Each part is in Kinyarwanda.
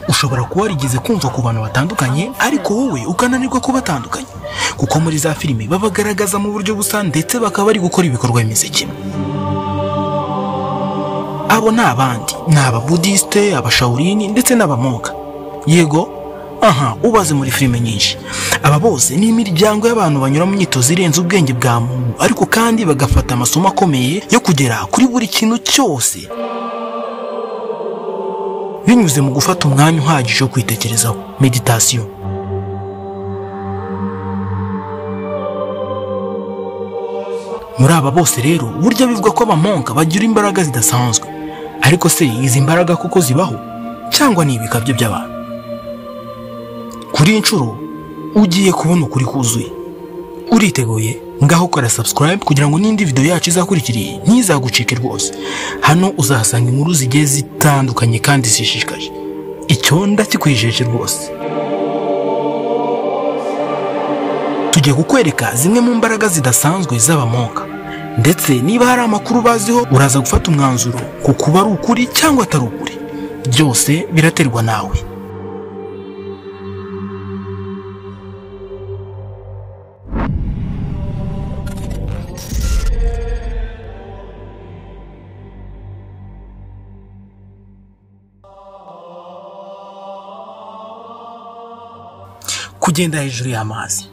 Ushobora kuba warigeze kumva ku bantu batandukanye, ariko wowe ukananirwa kubatandukanya, kuko muri za filime babagaragaza mu buryo busa ndetse bakaba bari gukora ibikorwa bimeze kimwe. Abo ni abandi, ni ababudisite, abashawurini ndetse n'abamonka. Yego, aha ubaze muri filime nyinshi. Aba bose ni imiryango y'abantu banyura mu myitozo irenze ubwenge bwa muntu, ariko kandi bagafata amasomo akomeye yo kugera kuri buri kintu cyose binyuze mu gufata umwanya uhagije wo kwitekerezaho, meditation. Muri aba bose rero burya bivuga ko abamonka bagira imbaraga zidasanzwe. Ariko se izi mbaraga kuko zibaho cyangwa ni ibikabyo by'abantu? Kuri inshuro ugiye kubona ukuri kuzuye. Uriteguye? Ngaho kora subscribe kugira ngo n'indi video yacu izakurikiriye ntizagucike rwose. Hano uzahasanga inkuru zigiye zitandukanye kandi zishishikaje. Icyo ndakikwijeje rwose. Tugiye kukwereka zimwe mu mbaraga zidasanzwe z'abamonka, ndetse niba hari amakuru baziho uraza gufata umwanzuro ku kuba ari ukuri cyangwa atari ukuri. Byose biraterwa nawe. Kugenda hejuru y'amazi.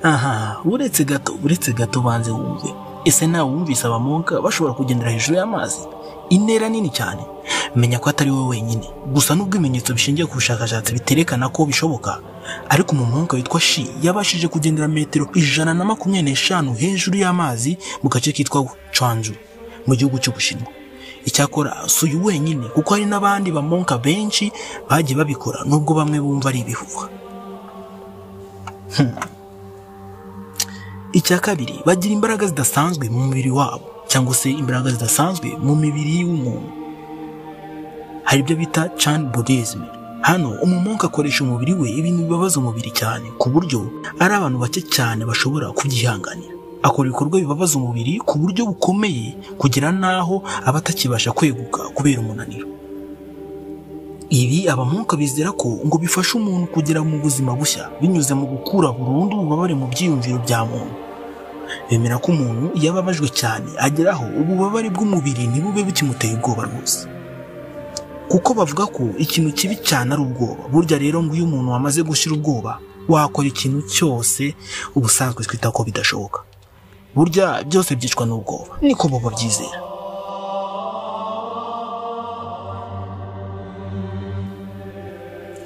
Aha, uretse gato banze wumve. Ese nawe wumvise abamonka bashobora kugendera hejuru y'amazi? Intera nini cyane. Menya ko atari wowe wenyine. Gusa nubwo ibimenyetso bishingiye ku bushakashatsi biterekana ko bishoboka, ariko umumonka witwa Shi yabashije kugendera metero 125 hejuru y'amazi mu gace kitwa Changzhou mu gihugu cy'Ubushinwa. Icyakora si uyu wenyine, kuko hari n'abandi bamonka benshi bagiye babikora, nubwo bamwe bumva ari ibihuha. Icya kabiri, bagira imbaraga zidasanzwe mu mubiri wabo, cyangwa se imbaraga zidasanzwe mu mibiri y'umuntu. Hari ibyo bita Chan Buddhism. Hano umumonka akoresha umubiri we ibintu bibabaza umubiri cyane, ku buryo ari abantu bake cyane bashobora kubyihanganira. Akora ibikorwa bibabaza umubiri ku buryo bukomeye kugera n'aho aba atakibasha kweguka kubera umunaniro. Ibi abamonka bizera ko ngo bifasha umuntu kugera mu buzima bushya binyuze mu gukura burundu ububabare mu byiyumviro bya muntu. Bemera ko umuntu iyo ababajwe cyane ageraho ububabare bw'umubiri ntibube bukimuteye ubwoba rwose, kuko bavuga ko ikintu kibi cyane ari ubwoba. Burya rero ngo iyo umuntu wamaze gushira ubwoba wakora ikintu cyose ubusanzwe twita ko bidashoboka. Burya byose byicwa n'ubwoba, niko bo babyizera.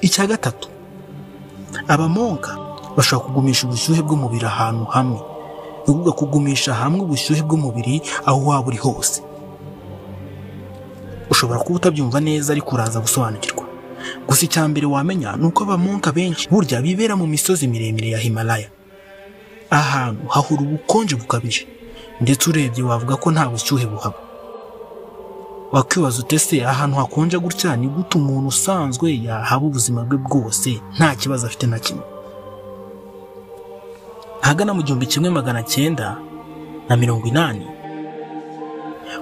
Icya gatatu, abamonka bashobora kugumisha ubushyuhe bw'umubiri ahantu hamwe. Ni ukuvuga kugumisha hamwe ubushyuhe bw'umubiri aho waba uri hose. Ushobora kuba utabyumva neza, ariko uraza gusobanukirwa. Gusa icya mbere wamenya ni uko abamonka benshi burya bibera mu misozi miremire ya Himalaya, ahantu hahora ubukonje bukabije, ndetse urebye wavuga ko nta bushyuhe buhaba. Wakwibaza ute se ahantu hakonje gutya ni gute umuntu usanzwe yahaba ubuzima bwe bwose nta kibazo afite na kimwe? Ahagana mu 1980,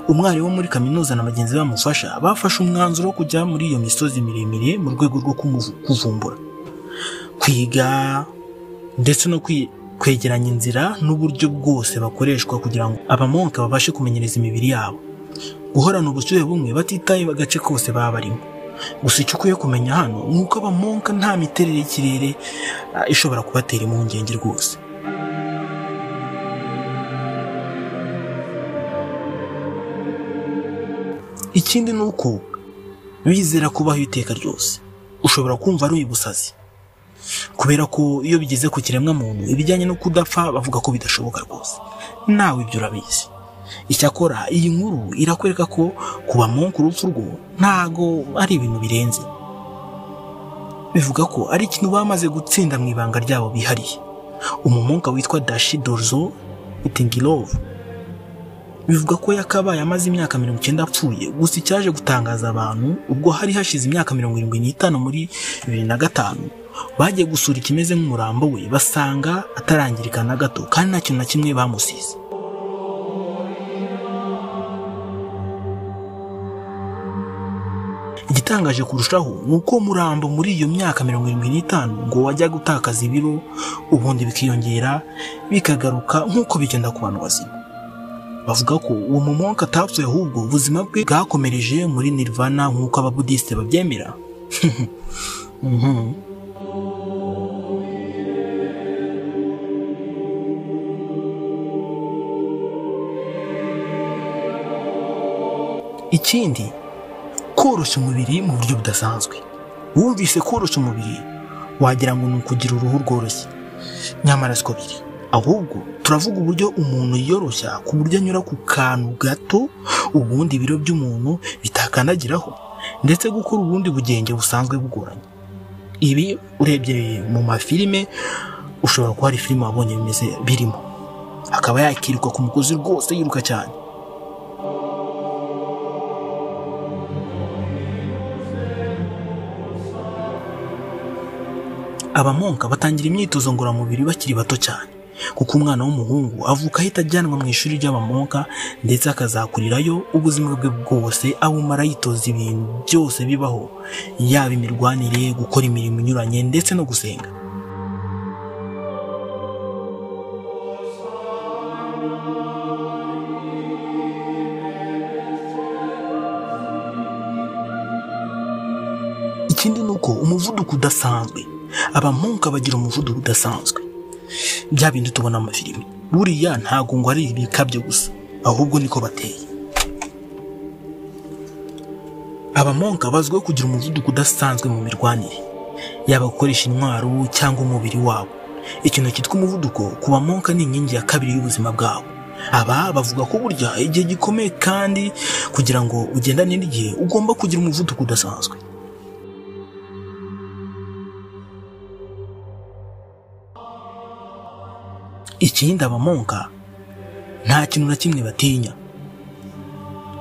umwarimu wo muri kaminuza na bagenzi bamufasha bafashe umwanzuro wo kujya muri iyo misozi miremire mu rwego rwo kuvumbura, kwiga ndetse no kwegeranya inzira n'uburyo bwose bakoreshwa kugira ngo abamonka babashe kumenyereza imibiri yabo guhorana ubushyuhe bumwe batitaye agace kose baba barimo. Gusa icyo ukwiye kumenya hano ni uko abamonka nta miterere y'ikirere ishobora kubatera impungenge rwose. Ikindi ni uko bizera kubaho iteka ryose. Ushobora kumva ari ubusazi, kubera ko iyo bigeze ku kiremwa muntu ibijyanye no kudapfa bavuga ko bidashoboka rwose. Nawe ibyo urabizi. Icyakora iyi nkuru irakwereka ko kuba monka urupfu rwo ntago ari ibintu birenze. Bivuga ko ari ikintu bamaze gutsinda mu ibanga ryabo bihariye. Umumonka witwa Dashi Dorzo Itingilov bivuga ko yakabaye amaze imyaka 90 apfuye. Gusa icyaje gutangaza abantu ubwo hari hashize imyaka 75 muri 2005 bagiye gusura ikimeze nk'umurambo we basanga atarangirika na gato kandi nta kintu na kimwe bamusize. Igitangaje kurushaho ni uko murambo muri iyo myaka 75 ngo wajya gutakaza ibiro ubundi bikiyongera bikagaruka nk'uko bigenda ku bantu bazima. Bavuga ko uwo mumonka atapfuye, ahubwo ubuzima bwe bwakomereje muri Nirvana nk'uko ababudisite babyemera. Ikindi, koroshya umubiri mu buryo budasanzwe. Wumvise koroshya umubiri wagira ngo ni ukugira uruhu rworoshye, nyamara siko biri. Ahubwo turavuga uburyo umuntu yiyoroshya ku buryo anyura ku kantu gato ubundi ibiro by'umuntu bitakandagiraho, ndetse gukora ubundi bugenge busanzwe bugoranye. Ibi urebye mu mafilime ushobora kuba hari filime wabonye bimeze birimo, akaba yakiruka ku mugozi rwose yiruka cyane. Abamonka batangira imyitozo ngororamubiri bakiri bato cyane, kuko umwana w'umuhungu avuka ahita ajyanwa mu ishuri ry'abamonka ndetse akazakurirayo ubuzima bwe bwose abumara yitoza ibintu byose bibaho, yaba imirwanire, gukora imirimo inyuranye ndetse no gusenga. Ikindi ni uko umuvuduko udasanzwe. Abamonka bagira umuvuduko udasanzwe, bya bindi tubona mu mafilimi. Buriya ntago ngo ari ibikabyo gusa, ahubwo niko bateye. Abamonka bazwiho kugira umuvuduko udasanzwe mu mirwanire, yaba gukoresha intwaro cyangwa umubiri wabo. Ikintu cyitwa umuvuduko ku bamonka ni inkingi ya kabiri y'ubuzima bwabo. Aba bavuga ko burya igihe gikomeye, kandi kugira ngo ugendane n'igihe ugomba kugira umuvuduko udasanzwe. Ikindi, abamonka nta kintu na kimwe batinya.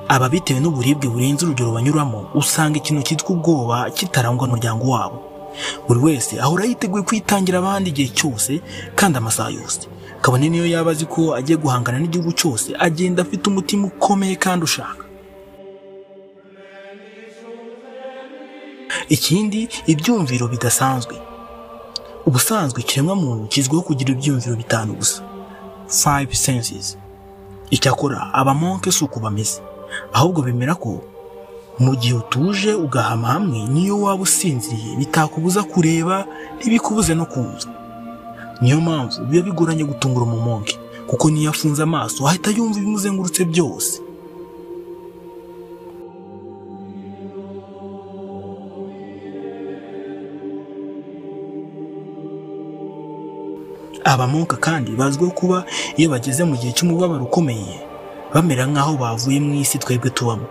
Aba bitewe n'uburibwe burenze urugero banyuramo, usanga ikintu cyitwa ubwoba kitarangwa n'umuryango wabo. Buri wese ahora yiteguye kwitangira abandi igihe cyose kandi amasaha yose, kabone niyo yaba azi ko agiye guhangana n'igihugu cyose, agenda afite umutima ukomeye kandi ushaka. Ikindi, ibyumviro bidasanzwe. Ubusanzwe ikiremwamuntu kizwiho kugira ibyumviro 5 gusa, 5 senses. Icyakora abamonke si uko bameze, ahubwo bemera ko mu gihe utuje ugahama hamwe, niyo waba usinziriye bitakubuza kureba, ntibikubuze no kumva. Niyo mpamvu biba bigoranye gutungura umumonke, kuko niyo afunze amaso ahita yumva ibimuzengurutse byose. Abamonka kandi bazwiho kuba iyo bageze mu gihe cy'umubabaro ukomeye bamera nk'aho bavuye mu isi twebwe tubamo.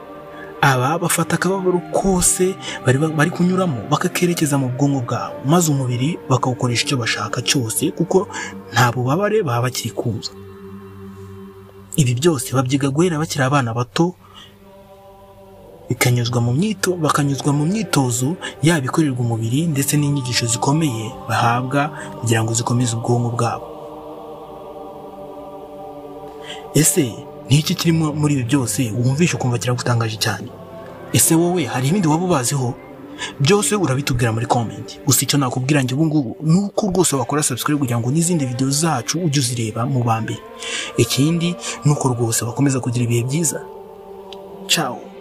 Aba bafata akababaro kose bari kunyuramo bakakerekeza mu bwonko bwabo, maze umubiri bakawukoresha icyo bashaka cyose, kuko nta bubabare baba bakiri kumva. Ibi byose babyiga guhera bakiri abana bato, bakanyuzwa mu myitozo yaba ikorerwa umubiri ndetse n'inyigisho zikomeye bahabwa kugira ngo zikomeze ubwonko bwabo. Ese ni iki kirimo muri ibi byose wumvishe ukumva kiragutangaje cyane? Ese wowe hari ibindi waba ubaziho? Byose urabitubwira muri comment. Gusa icyo nakubwira njye ubu ngubu ni uko rwose wakora subscribe kugira ngo n'izindi video zacu ujye uzireba mu ba mbere. Ikindi ni uko rwose bakomeza kugira ibihe byiza. Ciao.